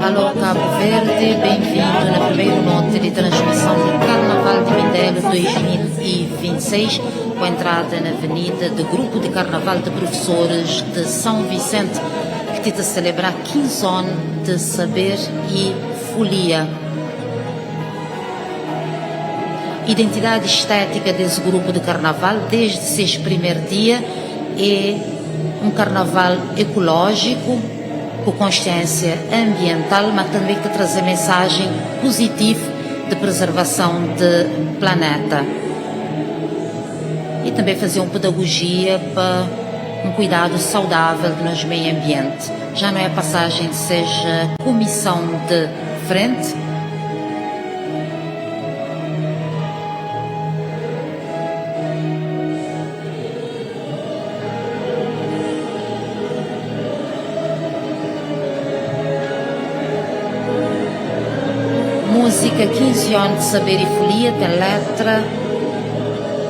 Alô Cabo Verde, bem-vindo na primeira noite de transmissão do Carnaval de Mindelo 2026, com entrada na avenida do Grupo de Carnaval de Professores de São Vicente, que tenta celebrar 15 anos de saber e folia. Identidade estética desse grupo de carnaval desde seu primeiro dia é um carnaval ecológico, com consciência ambiental, mas também que traz a mensagem positiva de preservação do planeta. E também fazer uma pedagogia para um cuidado saudável do nosso meio ambiente. Já não é passagem de seja comissão de frente. Música 15 anos de saber e folia tem letra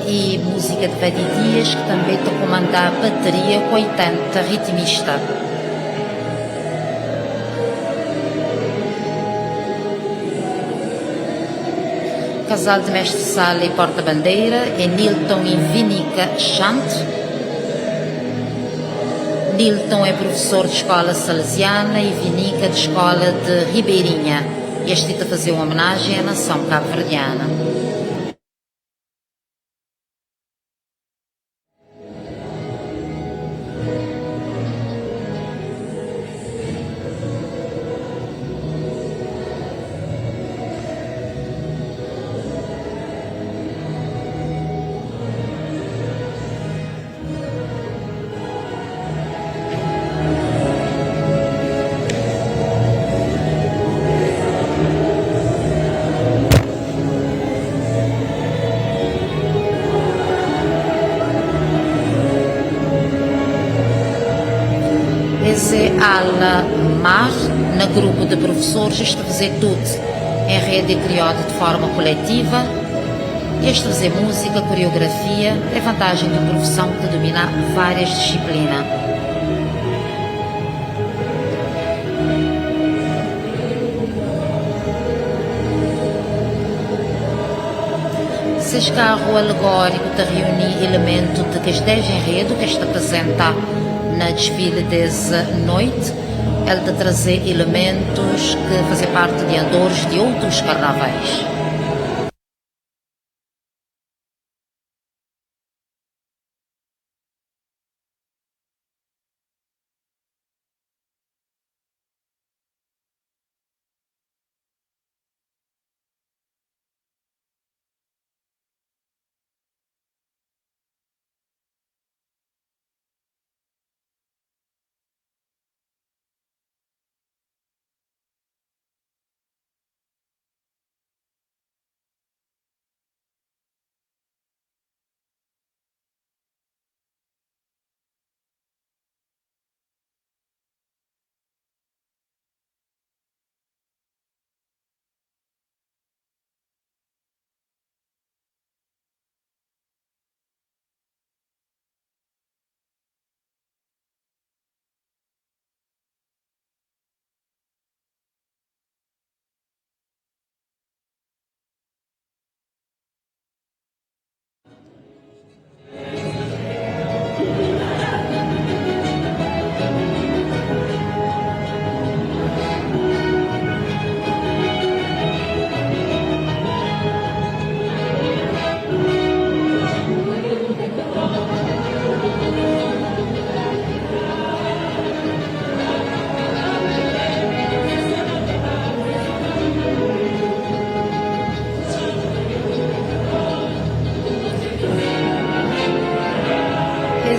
e música de Vadi Dias, que também está comandar a bateria com 80 ritmista. Casal de mestre sala e porta-bandeira é Nilton e Vinica Chante. Nilton é professor de escola salesiana e Vinica de escola de Ribeirinha. E este está a fazer uma homenagem à nação cabo-verdiana. Esse é ala mar na grupo de professores, este fazer tudo em rede crioula de forma coletiva. Este fazer música, coreografia, é vantagem de uma profissão que domina várias disciplinas. Esse carro alegórico te reúne elemento de que as 10 enredo que está apresenta na desfile dessa noite, ele te trazer elementos que fazem parte de andores de outros carnavais.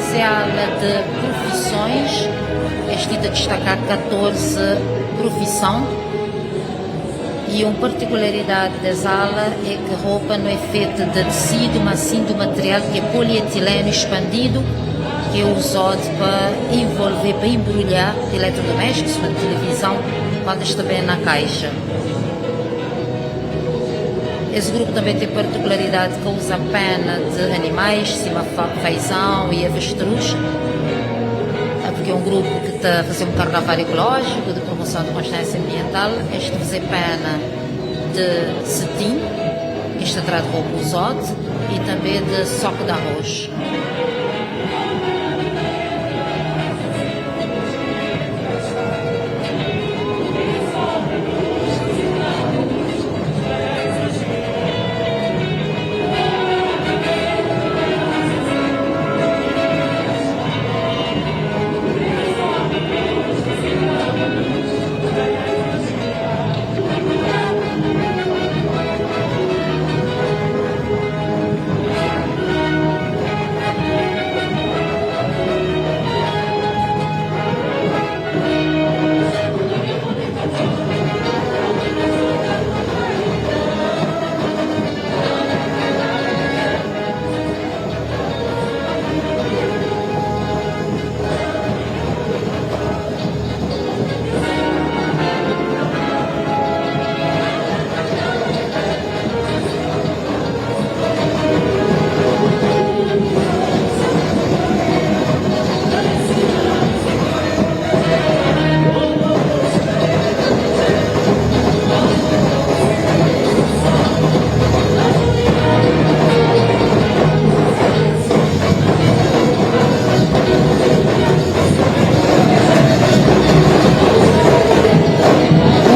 Es é ala de profisões, es ti ta destaká 14 profisão y un partikularidadi des ala é ki ropa no é fete de tesidu, ma sin di un material ki é polietilenu expandidu, ki é uzóde pa envolvê, pa enbrulhá eletrodomésticos, sima tilivizão, kuandu es ta ben na kaixa. Es grupu tanbê ten partikularidadi ka uza pena di animais, sima faizão y avestruz, purki é un grupu ki ta faze un karnaval ekolójiku di promoson di konsiénsia anbiental. Es ta faze pena di setin, ki es ta tra di ropa uzóde, y tanbê di soku di arroz.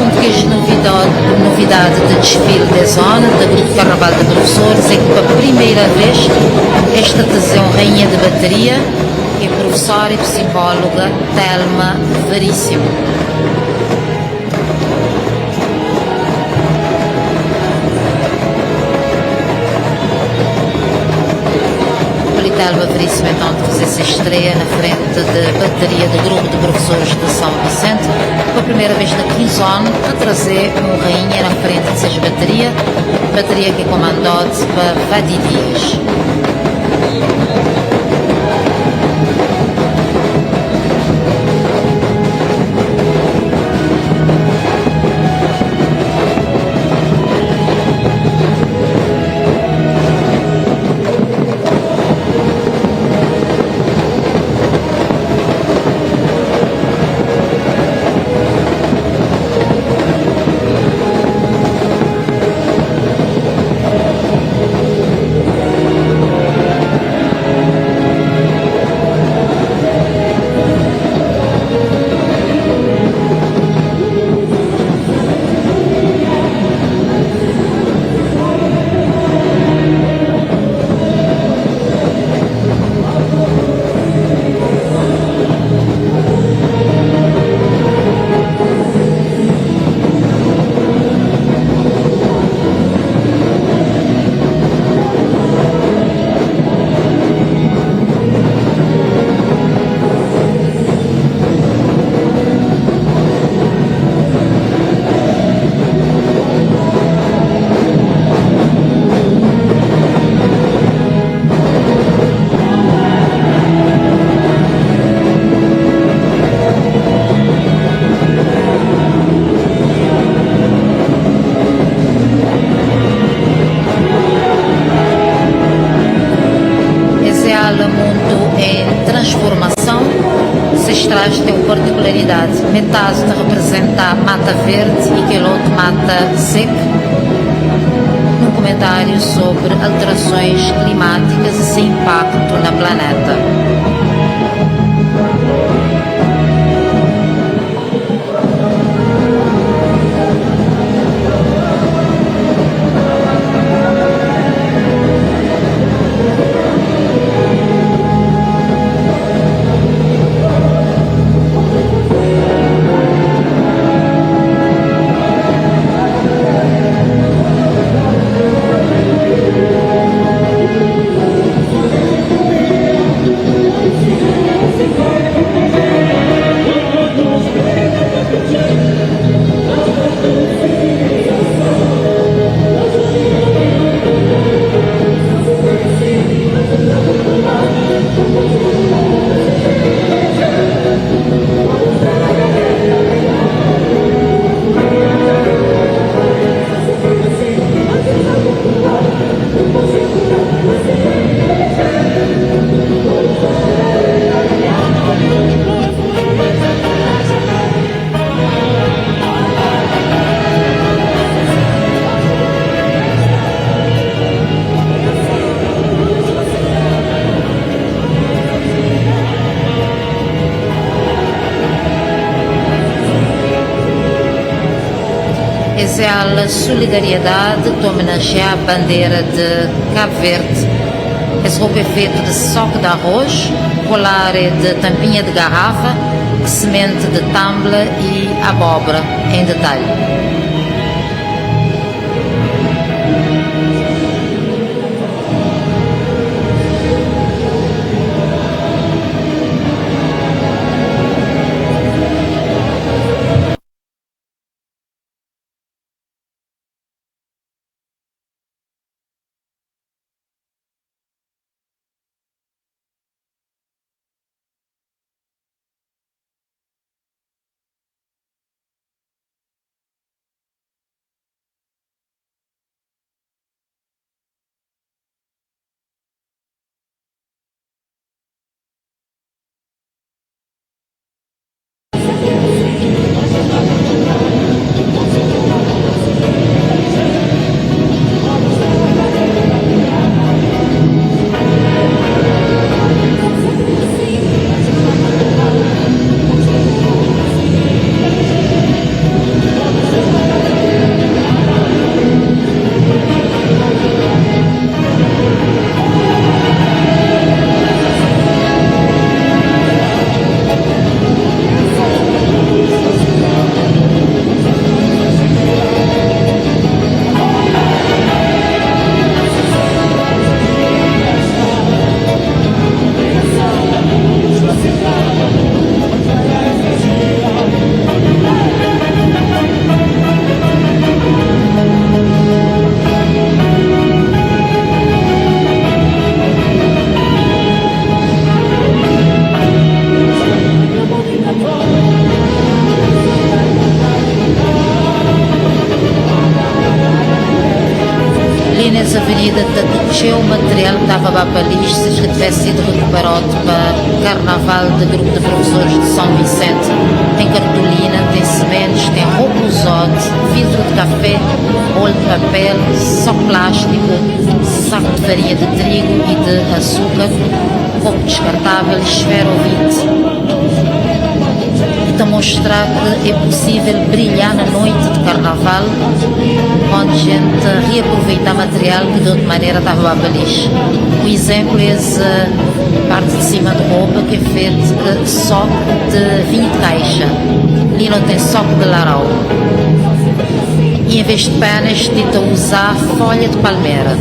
Un di kes novidadi di disfili des óna di Grupu Karnaval di Profesoris é ki pa primeira vês es ta traze un rainha di bateria ki é profesóra i psikóloga Telma Veríssimo. Telma Veríssimo então de fazer se estreia na frente de bateria do grupo de professores de São Vicente, pela primeira vez na 15 anos, a trazer um rainha na frente de seus bateria, bateria que é comandada por Vadi Dias. Es é ala mundu en transformason. Ses traji ten un partikularidadi, metadi ta reprezenta mata verdi y kel otu mata seku. Nun kumentariu sobri alterasons klimátikas y se inpaktu na planeta. Es el solidariedade ta omenajiá bandera de Cabo Verde. Es ropa é fetu de soku de arroz, kolar é de tampinha de garrafa, semente de tambla e abóbra em detalhe. Li nes avenida ta ku txeu material ki tava ba pa lixo si ki tivesse sido rekuperod pa karnaval de grupo de professores de São Vicente. Tem cartolina, tem sementes, tem roupa usod, filtro de café, bolo de papel, soco plástico, saco de farinha de trigo e de açúcar, copo descartável, esferovite. E ta mostra que é possível brilhar na noite de carnaval quando a gente reaproveitar material que de outra maneira estava ba pa lixo. Um exemplo é esse parte de cima de roupa que é feito de soco de vinho de caixa. Ali não tem soco de larau. E em vez de penas, tenta usar folha de palmeira.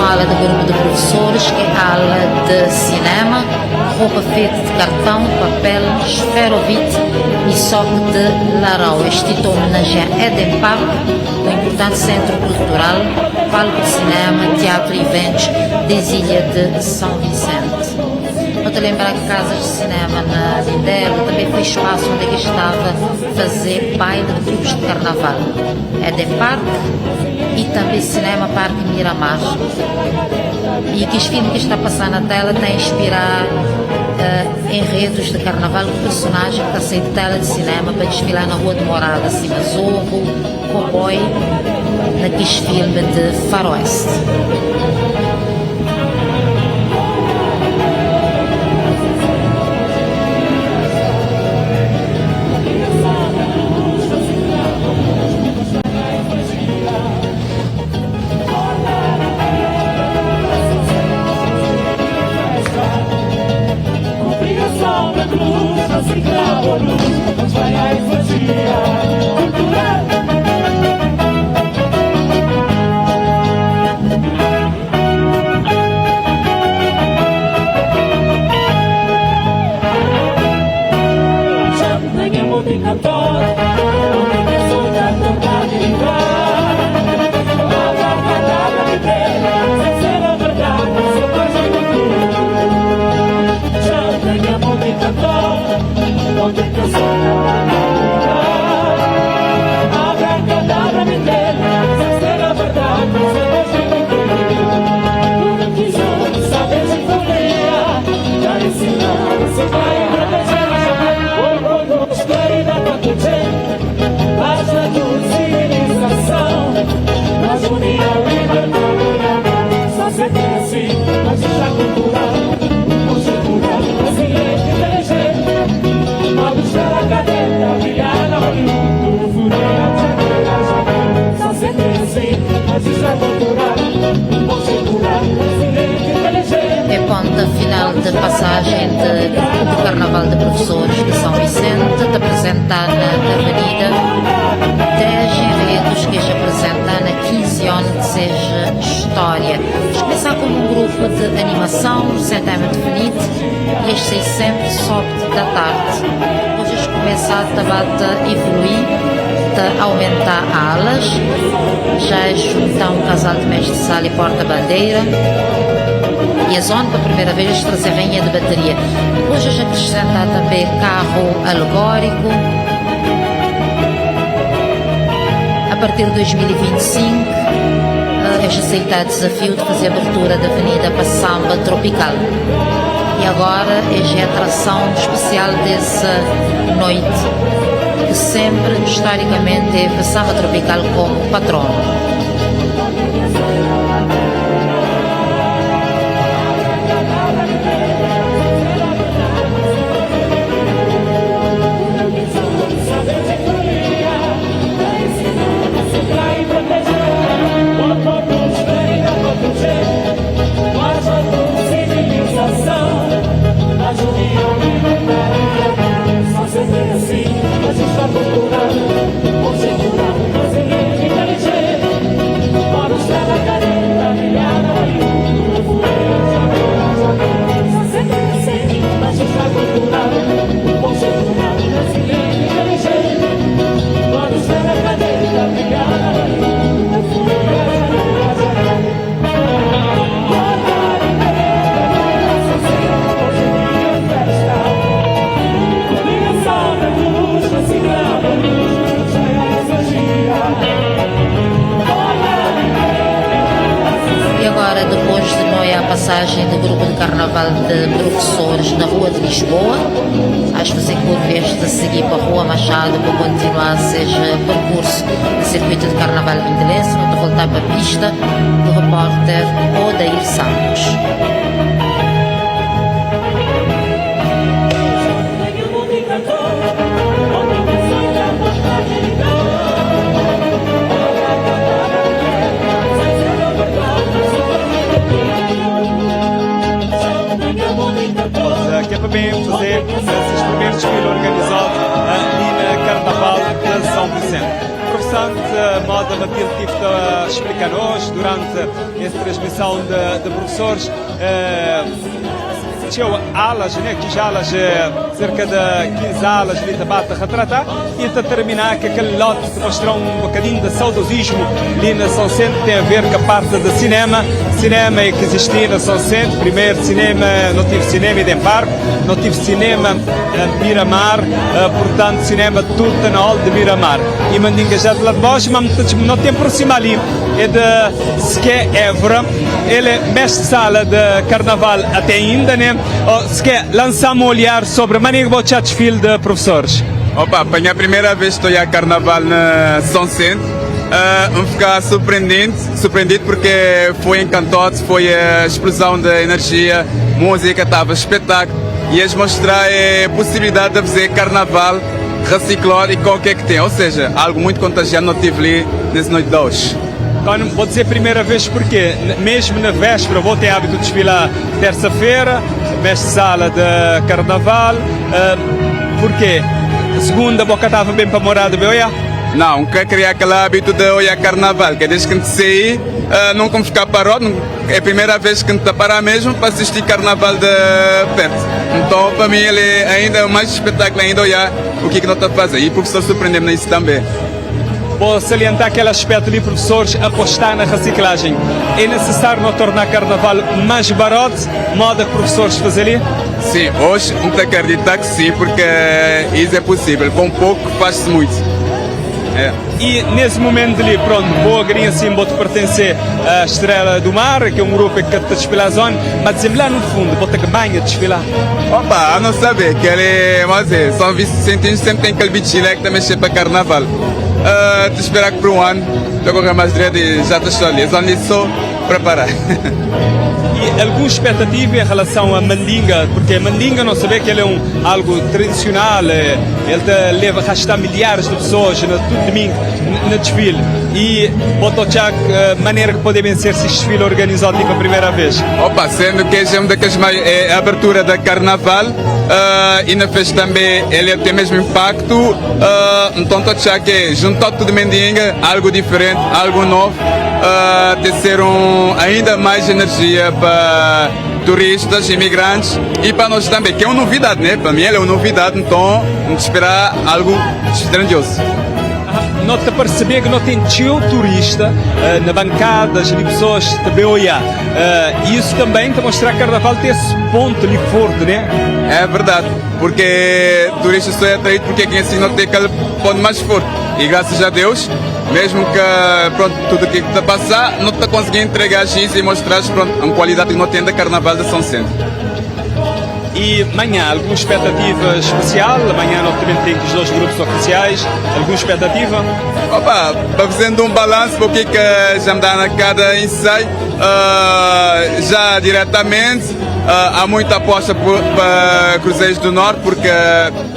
Ala de grupo de professores, que é ala de cinema, roupa feita de cartão, papel, esferovite e soque de larau. Este título homenageia Eden Park, um importante centro cultural, palco de cinema, teatro e eventos das ilhas de São Vicente. Vou te lembrar que casas de cinema na Mindelo também foi espaço onde é que estava a fazer baile de grupos de carnaval. Eden Park e também Cinema Parque Miramar. E que este filme que está a passar na tela tem a inspirar enredos de carnaval com personagem que está a sair de tela de cinema para desfilar na Rua de Morada, acima Zorro, Cowboy, naquele filme de Faroeste. É ponta final de passagem de grupo de Carnaval de Professores de São Vicente, de apresentar na Avenida 10 enredos que se apresentar na 15 anos de seja história. Vamos começar como um grupo de animação, sem tema definido, e este sempre sobe da tarde. Depois começa a evoluir, a aumentar alas, já juntar um casal de mestre-sala e porta-bandeira. E a zona, pela primeira vez, trazer rainha de bateria. Depois já acrescentar também carro alegórico. A partir de 2025, este aceitar o desafio de fazer a abertura da Avenida para Samba Tropical. E agora é a atração especial dessa noite, que sempre, historicamente, teve Samba Tropical como patrono. E agora, depois de noia a passagem do grupo de carnaval de professores na Rua de Lisboa, acho que você curva de seguir para a Rua Machado para continuar seja percurso do circuito de carnaval mindelense, não voltar para a pista do repórter Odair Santos. Que é para bem fazer esses primeiros desfile organizado ali na Carnaval de São Vicente. Interessante moda Matilde tive ta explica nos durante esse transmissão de professores. Txeu alas, né? Kis alas, cerca de 15 alas li ta ba ta retrata e ta terminá ku aquele lote que mostra um bocadinho de saudosismo li na São Vicente, tem a ver com a parte de cinema. Cinema é que existia na São Vicente, primeiro cinema, não tive cinema em Denparco, não tive cinema em Miramar, portanto cinema tudo na hall de Miramar. E Mandinga já de lá de baixo, mas não tem aproxima ali, é de Sequer Évora, ele é mestre de sala de carnaval até ainda, né? Oh, Sequer lançamos um olhar sobre a maneira que vou desfile de professores. Opa, para a minha primeira vez estou a carnaval na São Vicente. Ficar surpreendido porque foi encantado, foi a explosão de energia, música, estava espetáculo. E eles mostrar a possibilidade de fazer carnaval, reciclar e com o que é que tem. Ou seja, algo muito contagiante não tive ali nesse noite de hoje. Então, vou dizer primeira vez porque, mesmo na véspera, vou ter hábito de desfilar terça-feira, mestre sala de carnaval, porque segunda boca estava bem para morar de Beoia? Não, nunca criar aquele hábito de olhar carnaval, que desde que a gente saí, nunca me ficar parado, é a primeira vez que a gente está parar mesmo para assistir carnaval de perto. Então, para mim, ele é ainda mais espetáculo, ainda olhar o que que nós está a fazer. E o professor surpreendeu-me nisso também. Vou salientar aquele aspecto ali, professores, apostar na reciclagem. É necessário não tornar carnaval mais barato, moda que professores fazem ali? Sim, hoje não te acreditar que sim, porque isso é possível. Com pouco faz-se muito. É. E nesse momento ali, pronto, vou agregar assim, vou-te pertencer à Estrela do Mar, que é um grupo que te desfila a zona, mas lá no fundo, vou-te que banha desfilar. Opa, a não saber que ele, mas é, São Vicentinhos sempre tem aquele bichinho que também chega para carnaval. Te esperar que por um ano, estou a correr mais direito e já estou ali, só nisso só preparar. E alguma expectativa em relação a Mandinga? Porque a Mandinga não sabe que ele é um, algo tradicional, ele te leva a arrastar milhares de pessoas no todo domingo no desfile. E botou já maneira que pode vencer esse desfile organizado pela primeira vez. Opa, sendo que é uma daqueles mais, é a abertura da carnaval, e na festa também ele tem o mesmo impacto, então estou a achar que juntar tudo Mandinga, algo diferente, algo novo, de ser um, ainda mais energia para turistas, imigrantes e para nós também, que é uma novidade, né? Para mim ele é uma novidade, então vamos esperar algo grandioso. Não te perceber que não tem tio turista na bancada, de pessoas também olhar. Isso também te mostrar que Carnaval tem esse ponto ali forte, né? É verdade, porque turista só é atraído porque aqui assim não tem aquele ponto mais forte. E graças a Deus, mesmo que pronto, tudo o que está a passar, não está conseguindo entregar isso e mostrar pronto, uma qualidade que não tem da Carnaval de São Vicente. E amanhã, alguma expectativa especial? Amanhã nós também tem os dois grupos oficiais. Alguma expectativa? Opa, fazendo um balanço, porque que já me dá na cada ensaio, já diretamente, há muita aposta para Cruzeiros do Norte, porque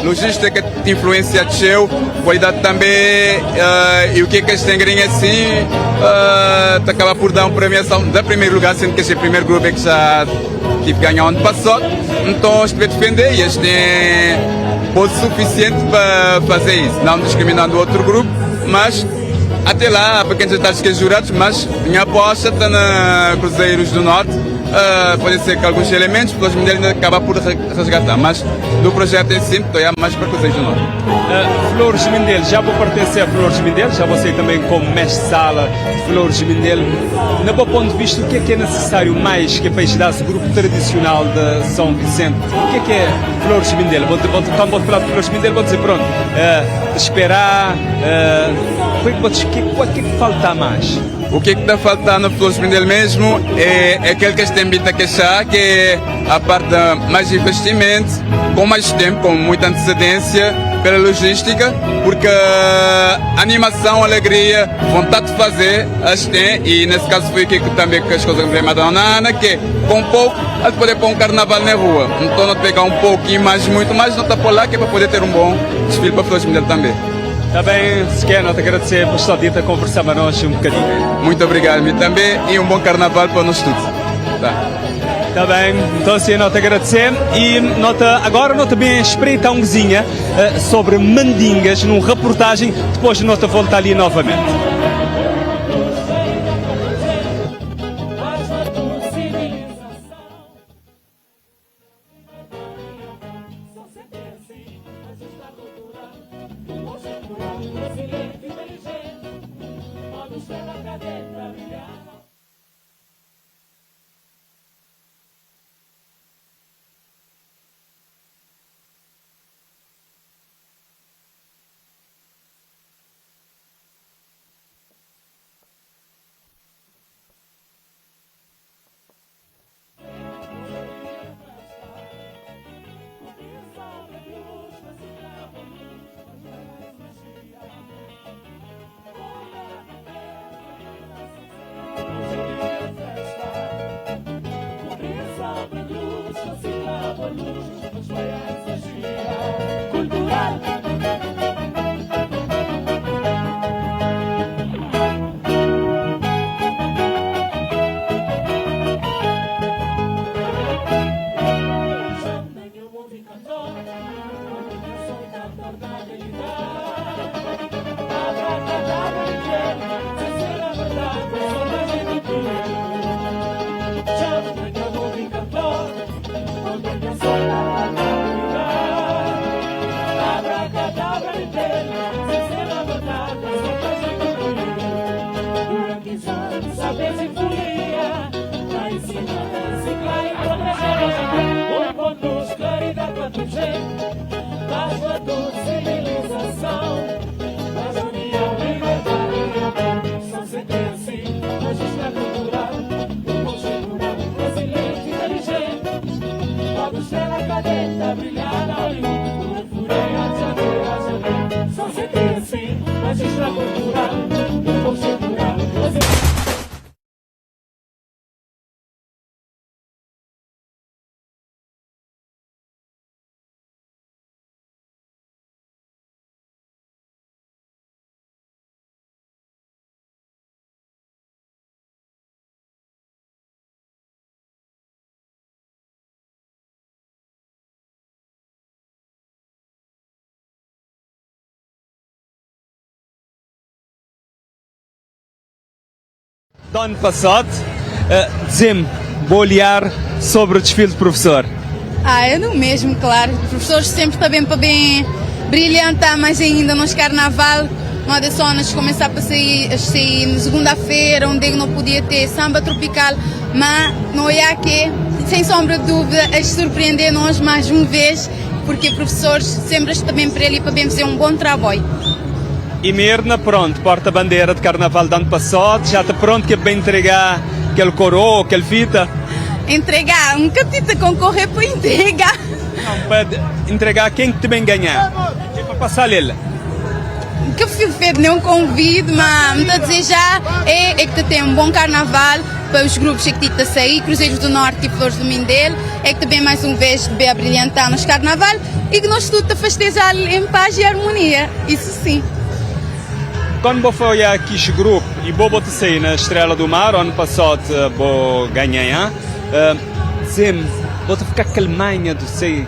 logística influencia desceu, qualidade também, e o que é que eles têm ganho assim, acaba por dar uma premiação da primeiro lugar, sendo que este primeiro grupo é que já tive que ganhar ano passado, então estive a defender e eles têm ponto suficiente para fazer isso, não discriminando o outro grupo, mas até lá há pequenos detalhes que jurados, mas minha aposta está na Cruzeiros do Norte. Pode ser que alguns elementos, pelos Mindelo ainda acaba por resgatar, mas do projeto em si, estou a mais para Cruzeiros do Norte. Flores de Mindelo, já vou pertencer a Flores de Mindelo, já vou ser também como mestre de sala de Flores de Mindelo. No bom ponto de vista, o que é necessário mais que para ajudar esse grupo tradicional de São Vicente? O que é Flores de Mindelo? Quando vou falar de Flores de Mindelo, vou dizer, pronto, esperar, o que é que falta mais? O que é que está faltando no Flores de Mindelo mesmo é aquele que têm vindo a queixar, que é a parte de mais investimento, com mais tempo, com muita antecedência, pela logística, porque animação, alegria, vontade de fazer, as tem, e nesse caso foi aqui que também que as coisas me da Ana, que com pouco, a gente poder pôr um carnaval na rua. Então não pegar um pouquinho mais, muito mais, não está por lá, que é para poder ter um bom desfile para Flores de Mindelo também. Tá bem, se quer, não te agradecer por estar dito a conversar connosco um bocadinho. Muito obrigado, mim também, e um bom carnaval para nós todos. Tá. Tá bem, então assim, nós te agradecer e nós te, agora nós também espreita um cozinha sobre mandingas numa reportagem, depois nós te volta ali novamente. Do ano passado, dizem-me, bom olhar sobre o desfile de professor. Ah, é no mesmo, claro. Os professores sempre também para bem brilhantar mais ainda nos carnaval. Uma das zonas começar a sair, a sair na segunda-feira, onde não podia ter samba tropical, mas não é que, sem sombra de dúvida, a surpreender nós mais uma vez, porque professores sempre estão bem para ali para bem fazer um bom trabalho. E Mirna, pronto, porta-bandeira de carnaval do ano passado, já está pronto que é para entregar aquele coroa, aquele fita? Entregar, nunca tive concorrer para entregar. Não, para entregar quem que também ganhar, é para passar ele. Nunca fui feito nenhum convite, mas me a desejar é que tem um bom carnaval para os grupos que te sair, Cruzeiros do Norte e Flores do Mindelo, é que também mais uma vez bem a brilhantar nos carnaval e que nós tudo festejar em paz e harmonia, isso sim. Quando vou foi aqui este grupo e vou botar sair na Estrela do Mar, ano passado vou ganhar, dizem-me, vou ficar calmanha do sei.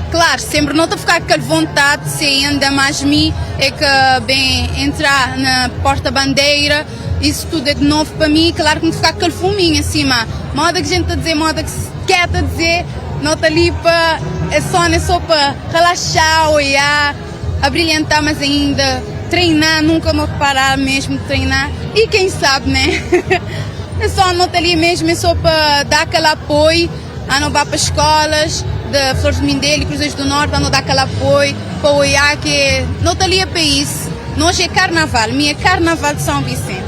Claro, sempre não estou a ficar com aquela vontade de ser ainda mais mim, é que bem entrar na porta-bandeira, isso tudo é de novo para mim, claro que não ficar com aquele fuminho acima. Moda que a gente está a dizer, moda que se quer tá a dizer, não está ali para, é só, é só para relaxar, olhar, abrilhantar mais ainda, treinar, nunca não parar mesmo de treinar e quem sabe, né? É só não tá ali mesmo, é só para dar aquele apoio, a não vá para escolas de Flores de Mindelo e Cruzeiros do Norte, a não dar aquele apoio, para olhar que não tá ali é para isso. Nós é carnaval, minha carnaval de São Vicente.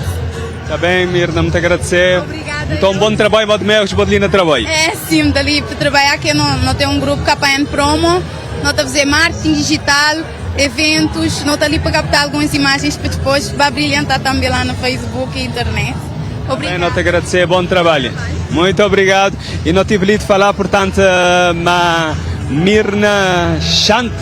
Tá bem, Mirna, muito agradecer. Obrigada. Então, bom trabalho, bom de bom de linda trabalho. É, sim, dali para trabalhar, que não tem um grupo KPN Promo, não está a fazer marketing digital, eventos, não está ali para captar algumas imagens para depois vai brilhantar também lá no Facebook e internet. Obrigada. Bem, não te agradecer, bom trabalho. Muito obrigado. E não tive ali de falar, portanto, ma Mirna Chante,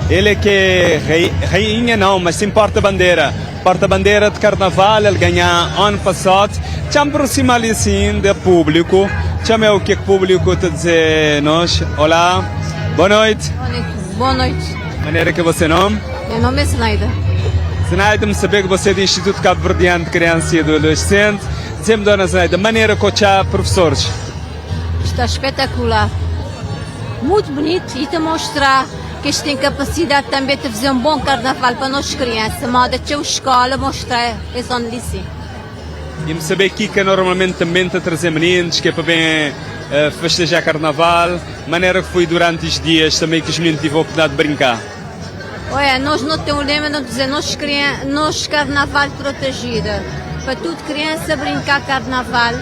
ele é que é rainha não, mas sim porta-bandeira. Porta-bandeira de carnaval, ele ganha ano passado. Já me aproxima ali assim de público. Txame o que é que o público te dizer nós. Olá, boa noite. Boa noite. Boa noite. Maneira que você nome? Meu nome é Zenaida. Zenaida, me saber que você é do Instituto Cabo Verdeano de Criança e Adolescente. Dizemos, dona Zenaida, maneira que há professores. Está espetacular. Muito bonito e te mostrar que eles têm capacidade também de fazer um bom carnaval para nós crianças. Moda de escola mostrar esse onde liceu. E me saber que que normalmente também está a trazer meninos, que é para bem festejar carnaval, maneira que foi durante os dias também que os meninos tiveram a oportunidade de brincar. Olha, nós não temos lema de dizer nós, nós carnaval protegida. Para tudo criança brincar carnaval,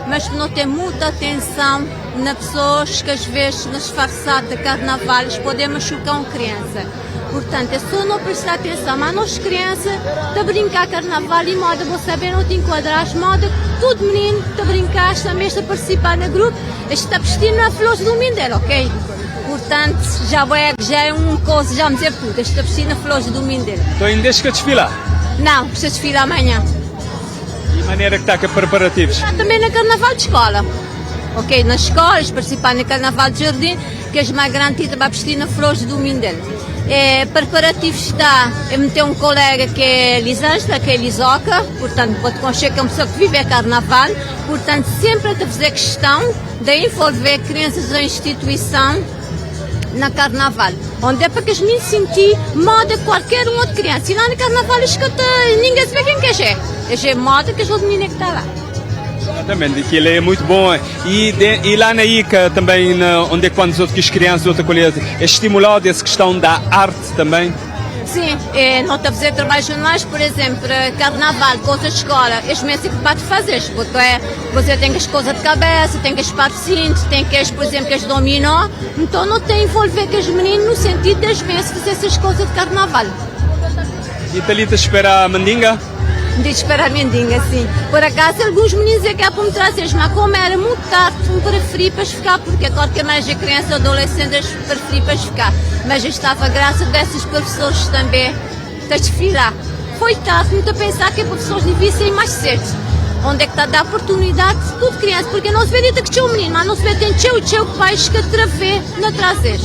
mas não tem muita atenção na pessoas que às vezes nas disfarçar de carnaval podem machucar uma criança. Portanto, é só não prestar atenção, mas nós criança de brincar carnaval e moda, vou saber não te enquadrar, moda tudo menino de brincar, também está a participar no grupo, está vestindo na flores do Mindelo, ok? Portanto, já é, já é um coisa, já me dizer tudo, está vestindo na flores do Mindelo. Então ainda deixa que desfilar? Não, precisa desfilar amanhã. E maneira que está com preparativos? Está também na carnaval de escola. Ok, nas escolas, participar no carnaval de jardim, que é mais garantida para vestir na flores do Mindelo. É, preparativo está, eu tenho um colega que é Lisângela, que é Lisoca, portanto, pode conhecer que é uma pessoa que vive a carnaval, portanto, sempre a fazer questão de envolver crianças da instituição na carnaval, onde é para que as meninas sentir moda qualquer um outro criança. E lá no carnaval escuta, ninguém sabe quem que é. É moda que as outras meninas que está lá. Exatamente, aquilo é muito bom. E, de, e lá na ICA também, na, onde é que quando os outros crianças, outra colher, é estimulado essa questão da arte também? Sim, é, não está a fazer trabalhos jornais, por exemplo, carnaval, coisa de escola, este mês é que pode fazer, porque é, você tem que as coisas de cabeça, tem que as partes tem que as, por exemplo, que as dominó, então não tem envolver que os meninos no sentido das vezes fazer essas coisas de carnaval. E Thalita espera a mandinga? De esperar a mandinga, sim. Por acaso, alguns meninos é que há para me trazer, mas como era muito tarde, me preferi para ficar, porque agora que mais a criança adolescente preferi para ficar. Mas eu estava graças dessas professores também a desfilar. Foi tarde, muito a pensar que as professores deviam sair mais cedo. Onde é que está a dar oportunidade de tudo criança, porque não se vê dita que tinha um menino, mas não se vê tem teu teu pais que através na trazer.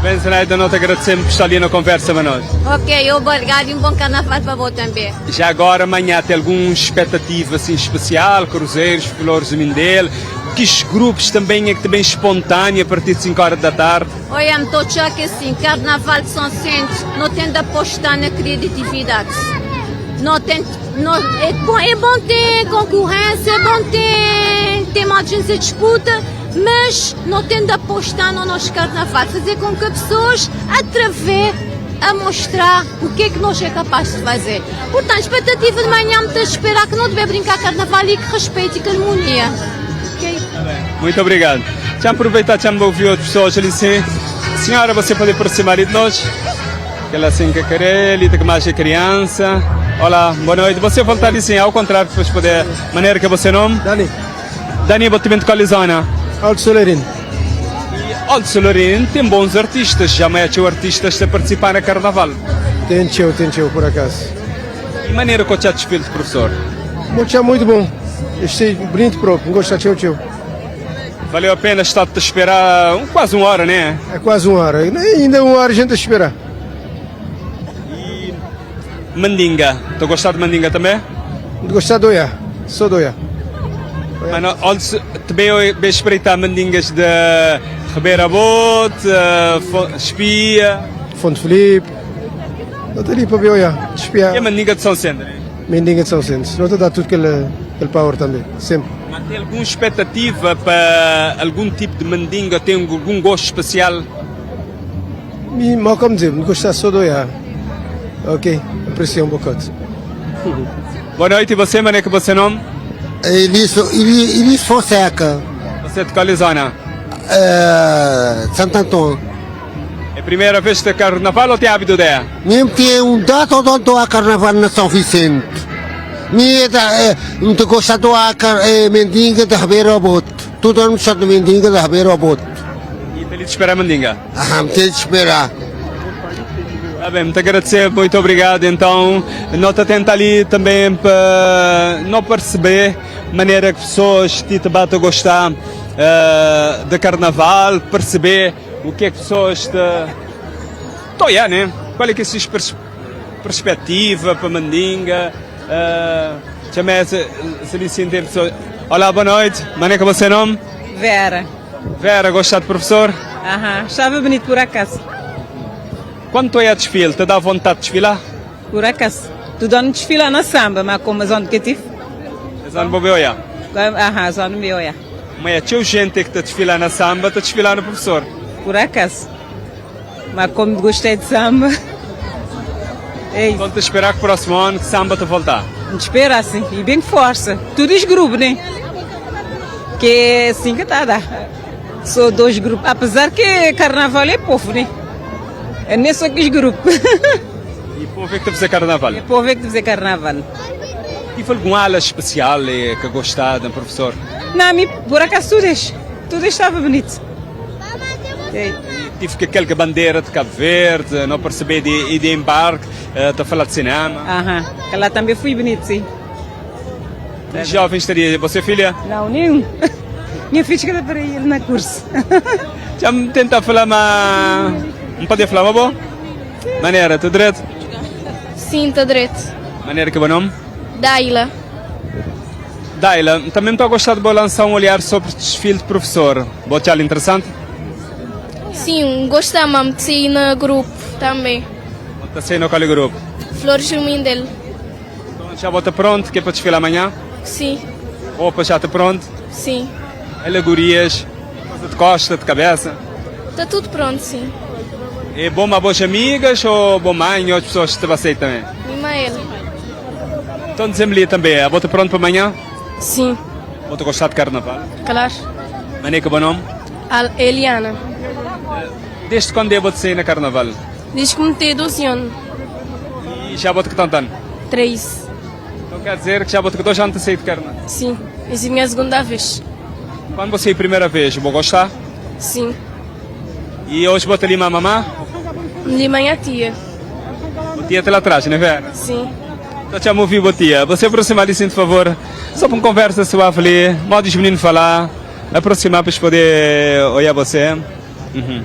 Bem, Zenaida, não te agradecemos por estar ali na conversa, Manuel. Ok, obrigado e um bom carnaval para você também. Já agora, amanhã, tem alguma expectativa assim, especial? Cruzeiros, Flores do Mindelo? Que grupos também é que também espontâneo a partir de 5 horas da tarde? Olha, me estou a que assim, Carnaval de São Vicente não tem de apostar na criatividade. Não tem, não, é, bom, é bom ter concorrência, é bom ter, ter mais gente a disputa, mas não tem de apostar no nosso carnaval, fazer com que as pessoas através a mostrar o que é que nós é capaz de fazer. Portanto, expectativa de manhã me esperar que não deve brincar carnaval e que respeite e que harmonia. Okay? Muito obrigado. Já aproveitar, já me ouvir outras pessoas ali sim. Senhora, você pode aproximar de nós? Aquela assim que quer, ali que mais é criança. Olá, boa noite. Você voltar ali sim, ao contrário, depois poder. Maneira que você nome? Dani. Dani, botimento qual zona? Alto Solerino. E Alto Solerino tem bons artistas, já mete artistas a participar na carnaval. Tem teu, tem teu, por acaso. E maneira que eu te desfile, professor? Muito, muito bom. Este bonito próprio, gosto de teu, teu. Valeu a pena estar a esperar um, quase uma hora, né? É quase uma hora. Ainda uma hora a gente a esperar. E mandinga. Tu gostar de mandinga também? Gostar de olhar. Só de olhar. Mano, olha, também eu bem espreitar mandingas de Ribeira Bote, Espia. Fonte Felipe. Não está ali para ver olhar. Espiar. E a mandinga de São Centro, né? Mandinga de São Centro. Não está a dar tudo aquele, aquele power também. Sempre. Mas tem alguma expectativa para algum tipo de mandinga? Tem algum gosto especial? E, mal como dizer, gostar só de olhar. Ok, aprecio um bocado. Boa noite, e você, mané, que você nome? Elis, Elis Fonseca. Você é de qual zona? É, Santo Antônio. É a primeira vez que carnaval ou tem hábito dela? Mesmo tem um dado onde há carnaval na São Vicente. Minha, não te gosta do é, mendiga de Ribeiro ao Bote. Tudo ano de mendiga de Ribeiro ao Bote. E tem de esperar a mandinga? Ah, tem de esperar. Tá bem, muito agradecer, muito obrigado. Então, nós tá tenta ali também para não perceber maneira que pessoas te bate a gostar uh, de carnaval, perceber o que é que pessoas te Tô né? Qual é que é a sua pers perspectiva para Mandinga? Uh, chama se, se lhe sentir pessoas. Olá, boa noite. Maneira que você nome? Vera. Vera, gosta de professor? Aham, estava bonito por acaso. Quando tu é a desfile, te dá vontade de desfilar? Por acaso. Tu dá desfilar na samba, mas como a zona que tive? A zona boa olhar? Aham, a zona meu olhar. Mas é teu gente que te desfilar na samba, te desfilar no professor? Por acaso. Mas como gostei de samba. É isso. Então te esperar que o próximo ano que samba te voltar? Te espera assim, e bem força. Tudo os grupos, né? Que é assim que tá, dá. Sou dois grupos. Apesar que carnaval é povo, né? É nem só que os grupos. E povo é que te fazer carnaval? É povo é que te fazer carnaval. E foi alguma aula especial eh, que gostava, professor? Não, me, por acaso tudo, tudo estava bonito. É. Tive que aquela bandeira de Cabo Verde, não percebi de, de embarque, está a falar de cinema. Aham, ela também foi bonito, sim. E jovem estaria, você filha? Não, nenhum. Minha filha está para ir na curso. Já me tenta falar, mas... Não pode falar, mas bom? Maneira, tudo direito? Sim, está direito. Maneira que é o nome? Daila. Daila, também estou a gostar de lançar um olhar sobre o desfile de professor. Boa tchau, interessante? Sim, gostamos de sair no grupo também. Está saindo no qual grupo? Flores do Mindelo. Então já bota pronto, que é para desfilar amanhã? Sim. Roupa já está pronto? Sim. Alegorias, coisa de costa, de cabeça? Está tudo pronto, sim. É bom para boas amigas ou bom mãe ou as pessoas que te aceitam também? Minha mãe. Então dizemos ali também, a bota pronto para amanhã? Sim. Bota gostar de carnaval? Claro. Maneca, bom nome? Al Eliana. Desde quando é você na carnaval? Desde que me tenho 12 anos. E já bota que tanto ano? 3. Então quer dizer que já bota que dois anos sair de carnaval? Sim, essa é a minha segunda vez. Quando você é a primeira vez, vou gostar? Sim. E hoje bota ali uma mamã? Lima minha tia. A tia está lá atrás, não é verdade? Sim. Então te amo ouvir, tia. Você aproximar ali, sim, por favor. Só para uma conversa suave ali, modo os meninos falar. Aproximar para poder olhar você. Uhum.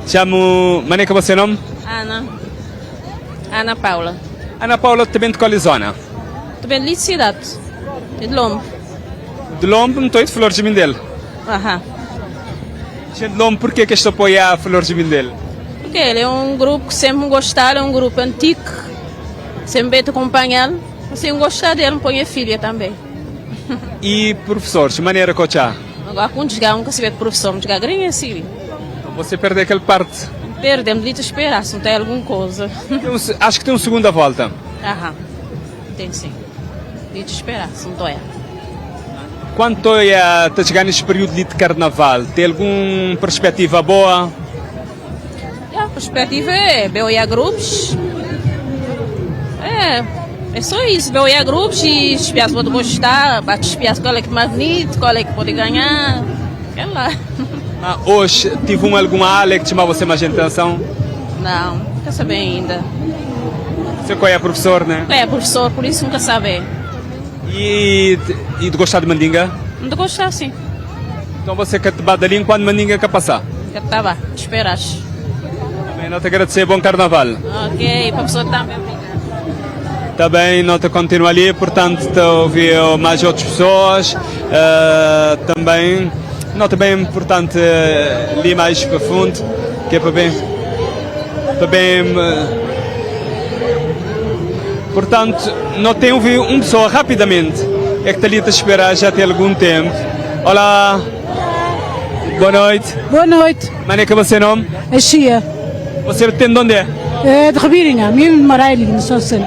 Chamo. Maneca, você nome? Ana. Ana Paula. Ana Paula, também de qual zona? Também de cidade. De Lombo. De Lombo, não estou de Flores de Mindelo. Aham. Gente de Lombo, por que que este apoia a Flores de Mindelo? Porque ele é um grupo que sempre gostaram, é um grupo antigo. Sempre te acompanhar. Assim, gostar dele, põe a filha também. E professores, maneira que eu Agora, quando chegar, nunca se vê de professor, não chegar grinha assim. Então você perde aquela parte. Perdemos de esperar, se não tem alguma coisa. Tem um, acho que tem uma segunda volta. Aham, tem sim. De esperar, se não estou Quanto é a chegar neste período de carnaval? Tem alguma perspectiva boa? A perspectiva é ver grupos. É, é só isso, ver grupos e espiar se pode gostar, bate espiar qual é que é mais bonito, qual é que pode ganhar. É lá. Ah, hoje tive um, alguma área que chamava você mais atenção? Não, nunca sabe ainda. Você qual é professor, né? É professor, por isso nunca sabe. E, e de gostar de mandinga? Não de gostar, sim. Então você quer te bater ali enquanto mandinga quer passar? Que estava, esperas. Também não te agradecer, bom carnaval. Ok, para a pessoa também, obrigada. Também não te continua ali, portanto te ouvi mais outras pessoas, uh, também, não também importante uh, ali mais para fundo, que é para bem, para bem, uh, portanto, não tem ouvido uma pessoa rapidamente, é que está ali a te esperar já tem algum tempo. Olá, boa noite. Boa noite. Maneca, você nome? É Chia. Você tem de onde é? É de Ribeirinha, mesmo de Moreira, no São Vicente.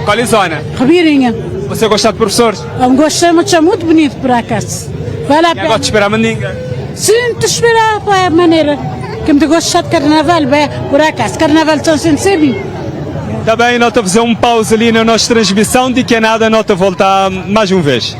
Qual é a zona? Ribeirinha. Você gosta de professores? Eu gosto, mas é muito bonito por acaso. Vale a pena. Gosto de esperar a mandinga? Sim, te esperar para a maneira. Que me gosto de carnaval, bem, por acaso. Carnaval de São Vicente sempre. Tá bem, nós fazer um pausa ali na nossa transmissão, de que é nada, nós voltar mais uma vez.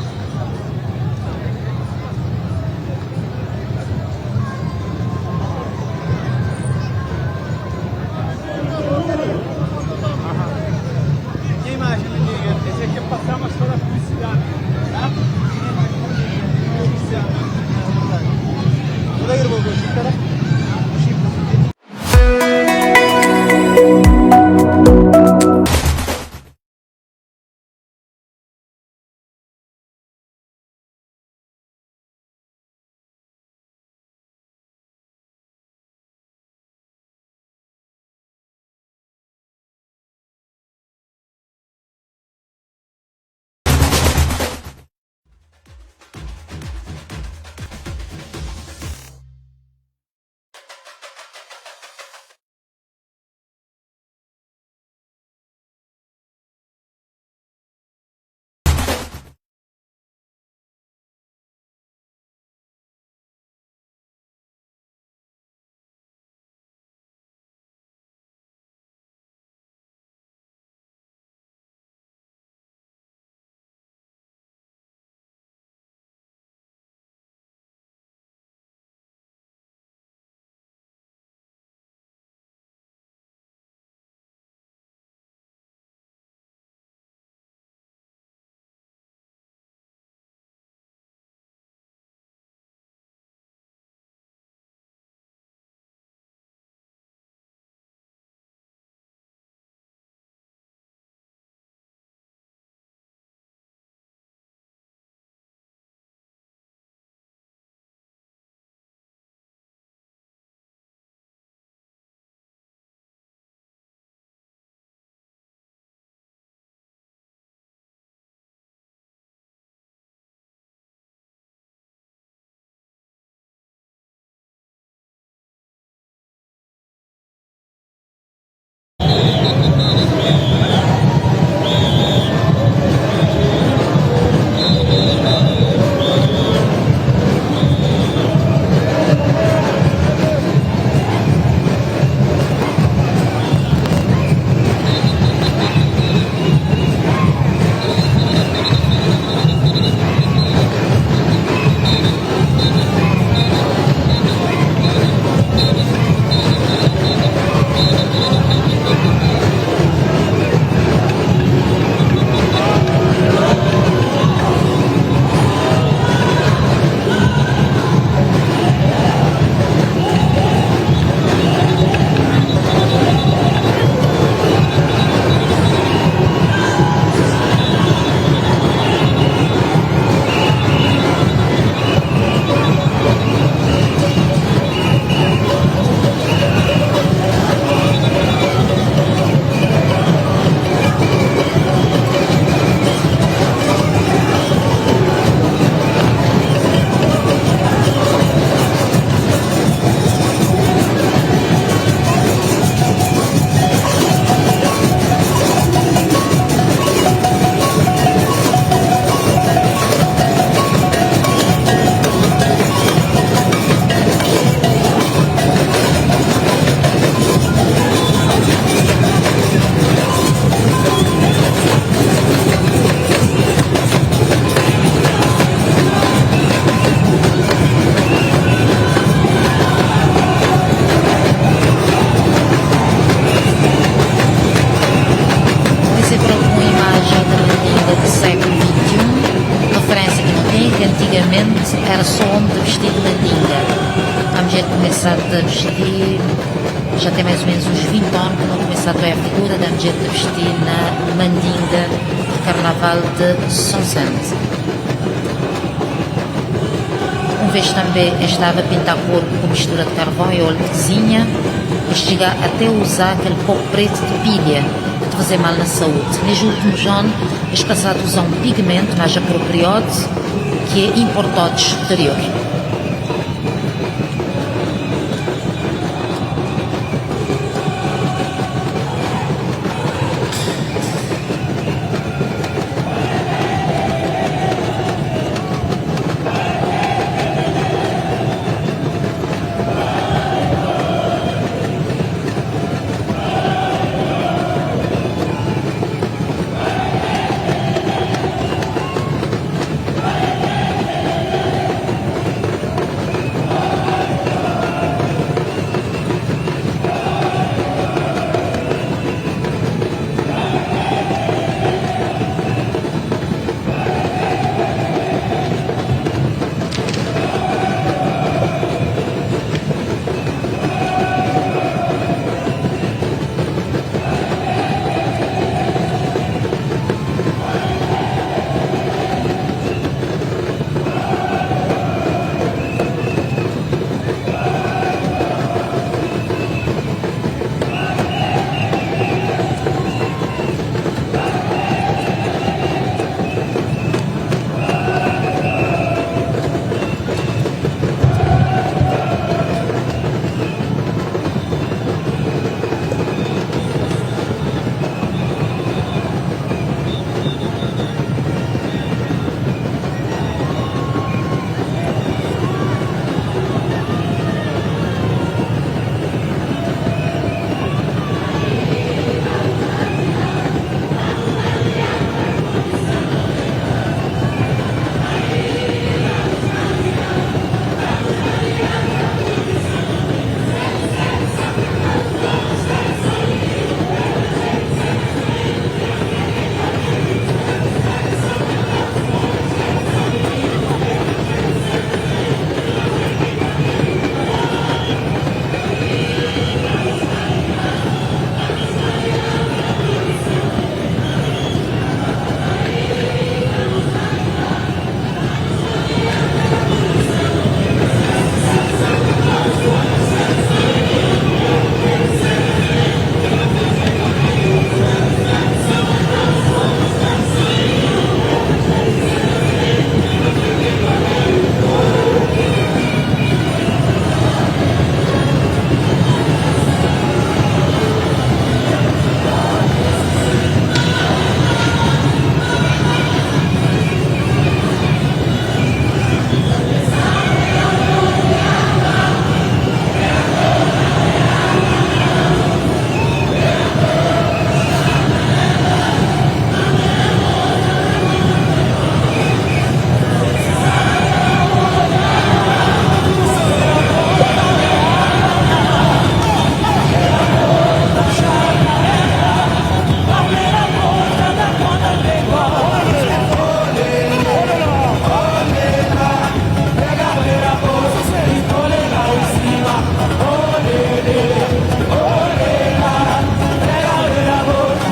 antigamente era só homi ta bisti di mandinga. Amdjer kumesa ta bisti já tem mais ou menos uns 20 anu ki nu kumesa ta oia figura di amdjer ta bisti na mandinga di karnaval di Sonsente. Un vez tanbe es staba pinta korpu ku mistura di karvon i óleo di kuzinha. Es txiga ate uza kel pó pretu di pilha ki ta faze mal na saúdi. Nes últimus anu, es pasa ta uza un pigmentu más apropriódu ki é inportódu di sterior.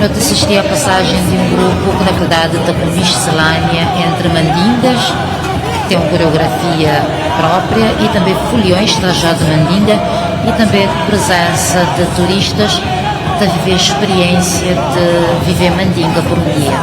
Nu ta sisti a pasajen di un grupu ki na verdadi ta ku miscelania entri mandingas, ki ten un koreografia propria, i tanbe fulions trajadu di mandinga i tanbe prezensa di turistas ta vive speriensia di vive mandinga pur un dia.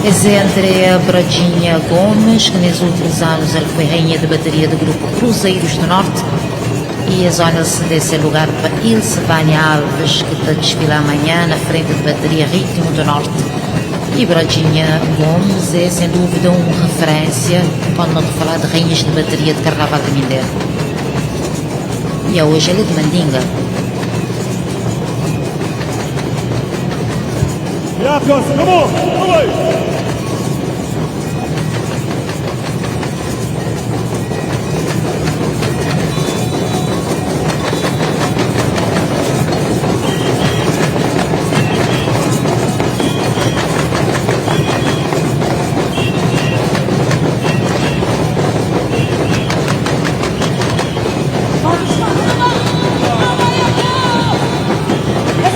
Es é Andrea Bradinha Gomes, que nes últimos anos el foi rainha de bateria de grupo Cruzeiros do Norte e es óne el cedê se lugar pa Ilsevânia Alves, que ta desfilá manhã na frente de bateria Ritmo do Norte. E Bradinha Gomes é, sem dúvida, un referência quando no ta falá de rainhas de bateria de Carnaval de Mindelo. E aoje el é de Mandinga. Yeah, come on, come on.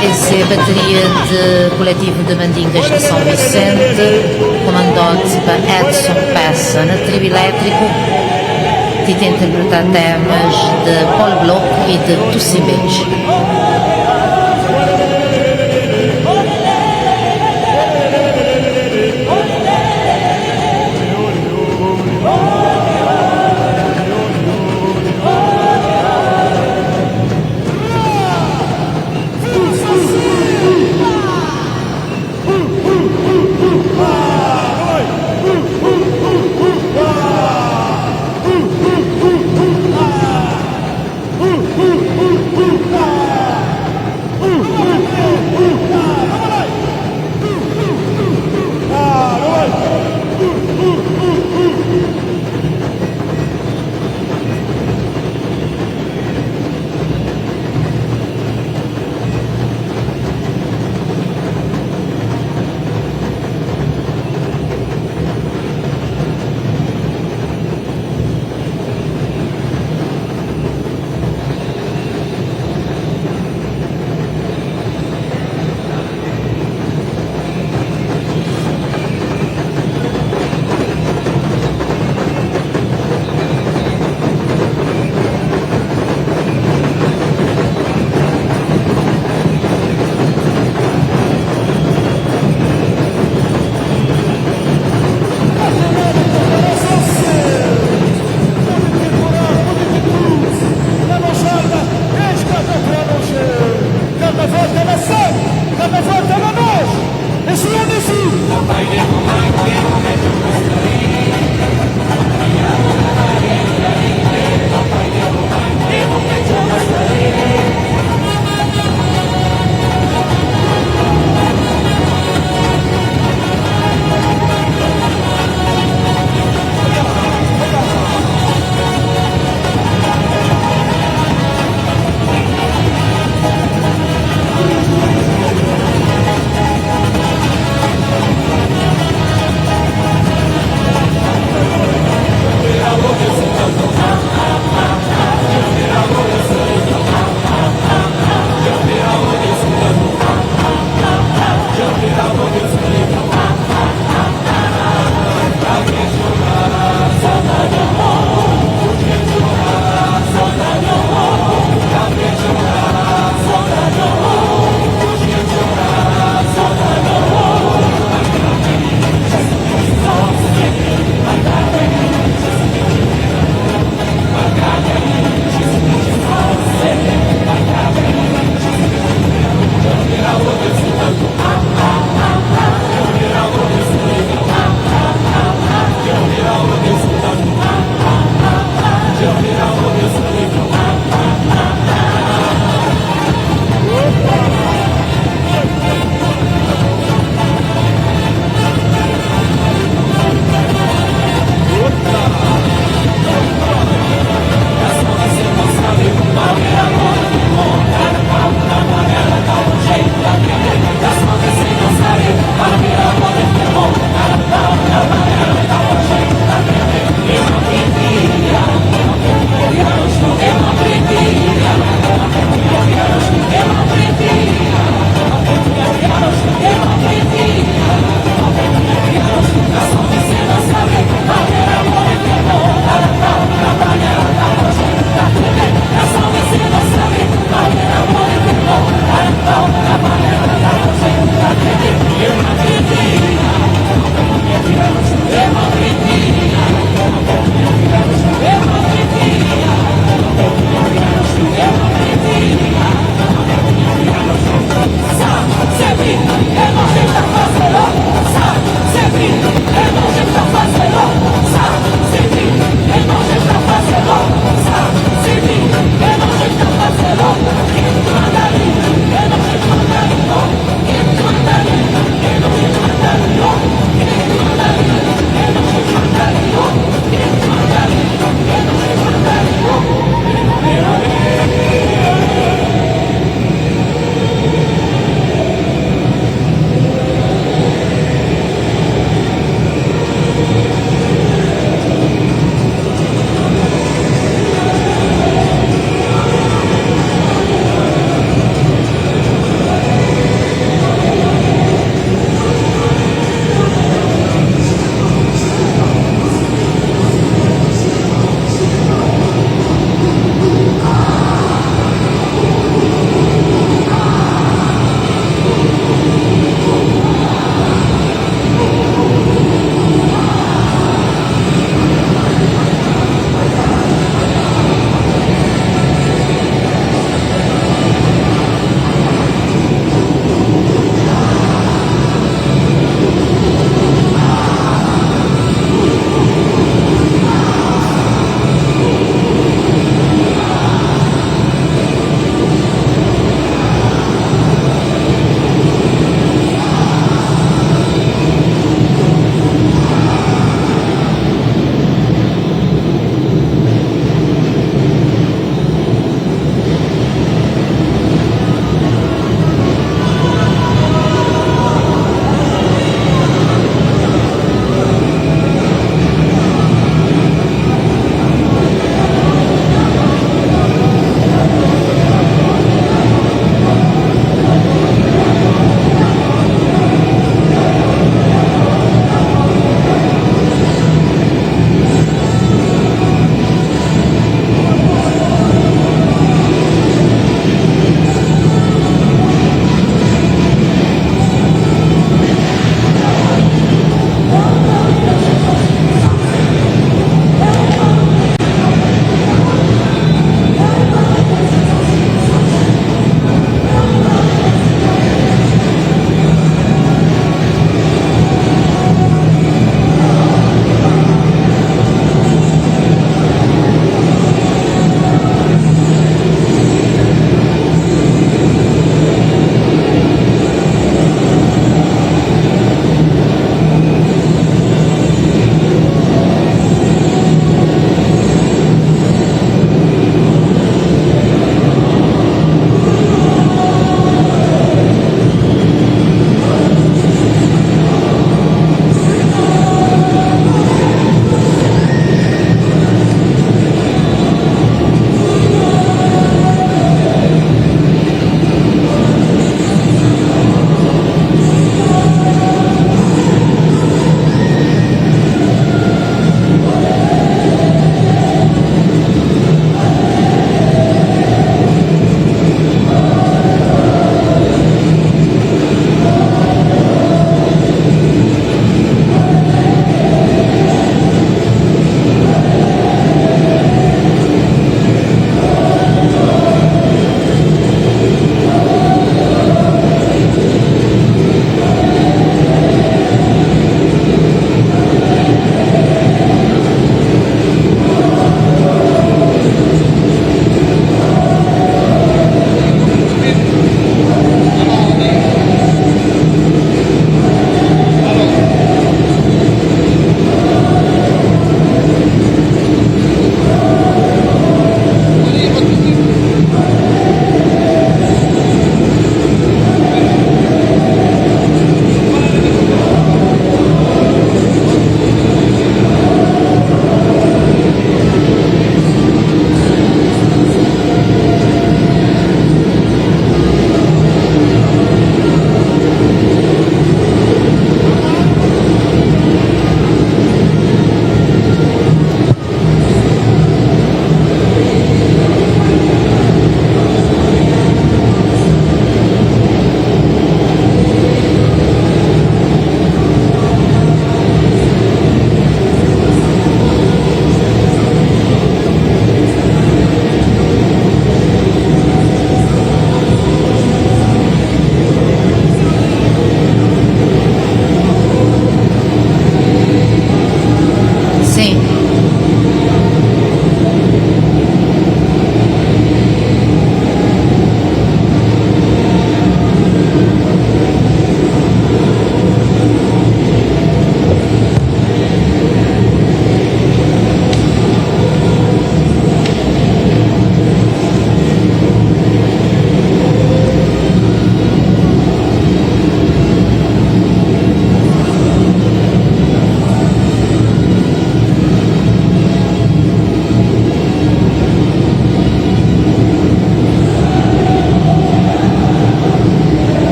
Es é bateria de Coletivo de Mandingas de São Vicente, comandóde pa Edson Peça na trio elétrico, ti ta interpretá temas de Paul Bloch y de Tussimbetche.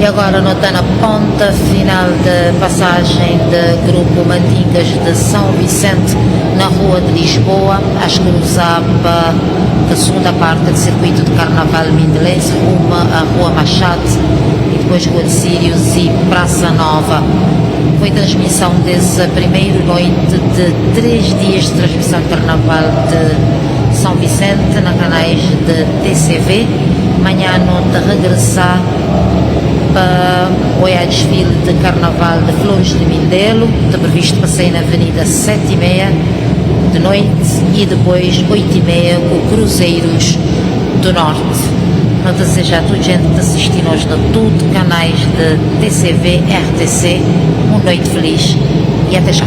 E agora no ta na ponta final de passagem de grupo Mandingas de São Vicente na Rua de Lisboa, as cruzar pa a segunda parte do circuito de Carnaval Mindelense, rumo à Rua Machado e depois Rua de Sírios e Praça Nova. Foi transmissão dessa primeira noite de 3 dias de transmissão de Carnaval de São Vicente na canais de TCV. Manhã no de regressar para o desfile de Carnaval de Flores de Mindelo, está previsto para sair na Avenida 7:30 de noite e depois 8:30 com Cruzeiros do Norte. Não desejar a toda gente que assistir-nos de tudo canais de TCV, RTC, uma noite feliz e até já.